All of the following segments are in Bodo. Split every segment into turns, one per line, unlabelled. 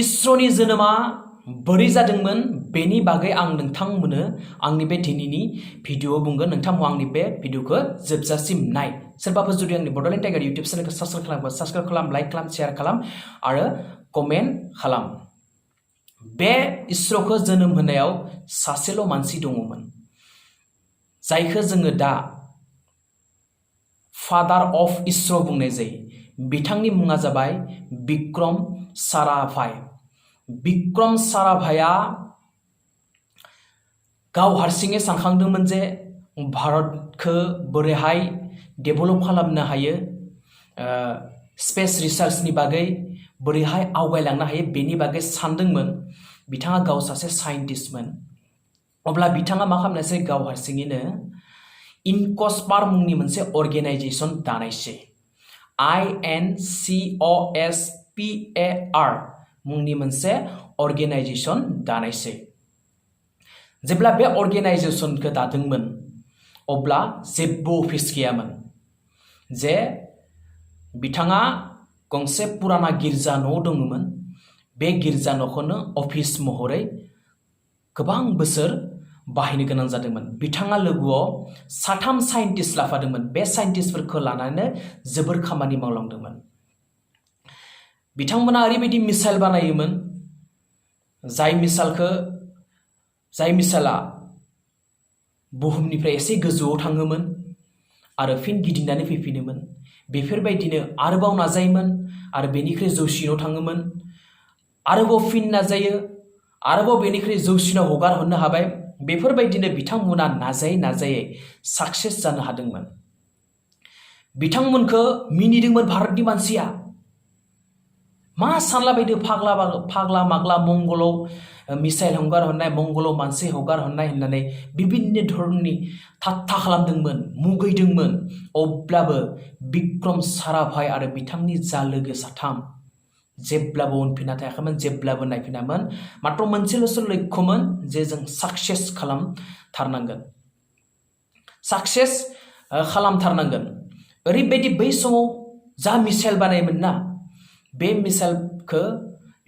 इसरोनि जोनोमा बोरै जादोंमोन बेनि बागै आं नोंथांमोननो आंनि बे दिनैनि भिडिअआव बुंगोन। नोंथांमोना आंनि बे भिडिअखौ जोबजासिम नाय। सोरबाफोर जुदि आंनि बड'लेण्ड टाइगार इउटिउब चेनेलखौ साबस्क्राइब खालाम, लाइक खालाम, शेयार खालाम आरो कमेन्ट खालाम। बे इसरोखौ जोनोम होनायाव सासेल' मानसि दङमोन, जायखौ जोङो दा फादार अफ इसरो बुंनाय जायो। बिथांनि मुङा जाबाय बिक्रम साराभाई। बिक्रम साराभाईआ गाव हारसिङै सानखांदोंमोन जे भारतखौ बोरैहाय डेभेलप खालामनो हायो, स्पेस रिसार्चनि बागै बोरैहाय आवगायलांनो हायो बेनि बागै सानदोंमोन। बिथाङा गाव सासे साइन्टिस्टमोन। अब्ला बिथाङा मा खालामनायसै, गाव हारसिङैनो इनकस्पार मुंनि मोनसे अर्गेनाइजेसन दानायसै। INCOSPAR मुंनि मोनसे अर्गेनाइजेसन दानायसै। जेब्ला बे अर्गेनाइजेसनखौ दादोंमोन अब्ला जेबो अफिस गैयामोन। जे बिथाङा गंसे पुराना गिर्जा न' दङमोन। बे गिर्जा न'खौनो अफिस महरै गोबां बोसोर बाहायनो गोनां जादोंमोन। बिथाङा लोगोआव 3 साइन्टिस्ट लाफादोंमोन। बे साइन्टिस्टफोरखौ लानानै जोबोर खामानि मावलांदोंमोन। बिथांमोना ओरैबायदि मिसाइल बानायोमोन, जाय मिसाइला बुहुमनिफ्राय एसे गोजौआव थाङोमोन आरो फिन गिदिंनानै फैफिनोमोन। बेफोरबायदिनो आरोबाव नाजायोमोन आरो बेनिख्रुइ जौसिनाव थाङोमोन, आरोबाव फिन नाजायो, आरोबाव बेनिख्रुइ जौसिनाव हगार हरनो हाबाय। बेफोरबायदिनो बिथांमोना नाजायै नाजायै साक्सेस जानो हादोंमोन। बिथांमोनखौ मिनिदोंमोन भारतनि मानसिया। मा सानलाबायदो, फाग्ला माग्ला मंगलाव मिसाइल हगार हरनाय, मंगलाव मानसि हगार हरनाय होननानै बिभिन्न धरननि थाट्टा खालामदोंमोन, मुगैदोंमोन। अब्लाबो बिक्रम साराभाई आरो बिथांनि जा लोगो 3 जेब्लाबो उनफिनना थायाखैमोन, जेब्लाबो नायफिनामोन। मात्र मोनसेल'सो लक्ष्यमोन जे जों साक्सेस खालामथारनांगोन, साक्सेस खालामथारनांगोन। ओरैबायदि बै समाव जा मिसाइल बानायोमोन ना, बे मिसाइलखौ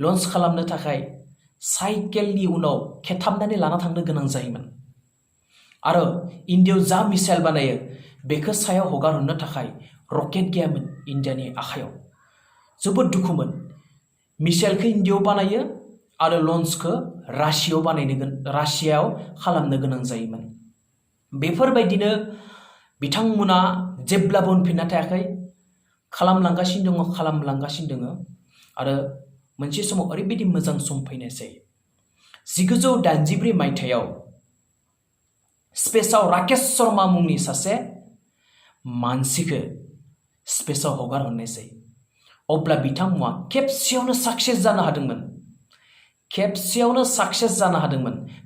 लन्च खालामनो थाखाय साइकेलनि उनाव खेथाबनानै लाना थांनो गोनां जायोमोन। आरो इन्डियायाव जा मिसाइल बानायो बेखौ सायाव हगार हरनो थाखाय रकेट गैयामोन इन्डियानि आखायाव। जोबोद दुखुमोन। मिसाइलखौ इन्डियायाव बानायो आरो लन्चखौ रासियायाव खालामनो गोनां जायोमोन। बेफोरबायदिनो बिथांमोना जेब्लाबो उनफिनना थायाखै, खालामलांगासिनो दङ। आरो मोनसे समाव ओरैबायदि मोजां सम फैनायसै, 1984 मायथाइयाव स्पेसआव राकेश शर्मा मुंनि सासे मानसिखौ स्पेसआव हगार हरनायसै। अब्ला बिथांमोना खेबसेयावनो साक्सेस जानो हादोंमोन।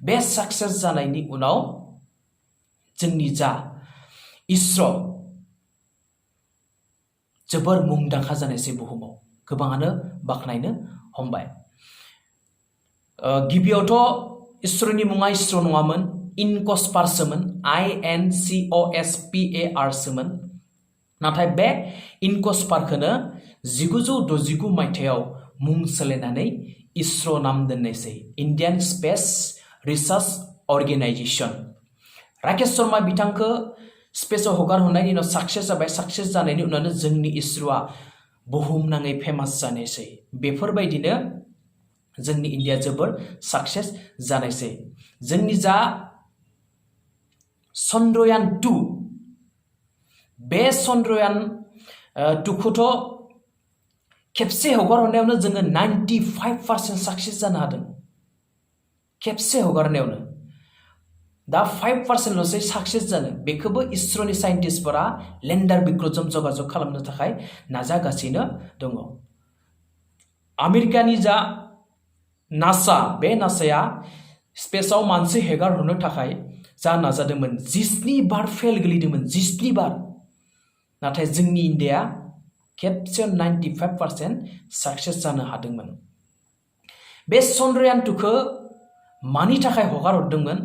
बे साक्सेस जानायनि उनाव जोंनि जा इसरो जोबोर मुंदांखा जानायसै। बुहुमाव गोबाङानो बाख्नायनो हमबाय। गिबियावथ' इसरोनि मुङा इसरो नङामोन, इनकस्पारसोमोन, INCOSPAR सोमोन। नाथाय बे इनकस्पारखौनो 1969 मायथाइयाव मुं सोलायनानै इसरो नाम दोननायसै, Indian space research organisation. Rakesh Sharma बिथांखौ स्पेसआव हगार हरनायनि उनाव साक्सेस जाबाय। साक्सेस जानायनि उनावनो जोंनि इसरोआ बुहुमनाङै फेमास जानायसै। बेफोरबायदिनो जोंनि इन्डिया जोबोर साक्सेस जानायसै। जोंनि जा चन्द्रयान 2, बे चन्द्रयान 2 खौथ' खेबसे हगार हरनायावनो जोङो 95% साक्सेस जानो हादों। खेबसे हगारनायावनो दा 5%ल'सै साक्सेस जानो। बेखौबो इसरोनि साइन्टिस्टफोरा लेन्डार बिक्रमजों जगाजग खालामनो थाखाय नाजागासिनो दङ। आमेरिकानि जा नासा, बे नासाया स्पेसआव मानसि हगार हरनो थाखाय जा नाजादोंमोन, 17 बार फेल गोलैदोंमोन, 17 बार। नाथाय जोंनि इन्डिया खेबसेयाव 95% साक्सेस जानो हादोंमोन। बे चन्द्रयान 2 खौ मानि थाखाय हगार हरदोंमोन,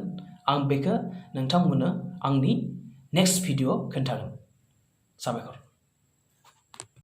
आं बेखौ नोंथांमोननो आंनि नेक्स्ट भिडिअ खोन्थागोन। साबायखर।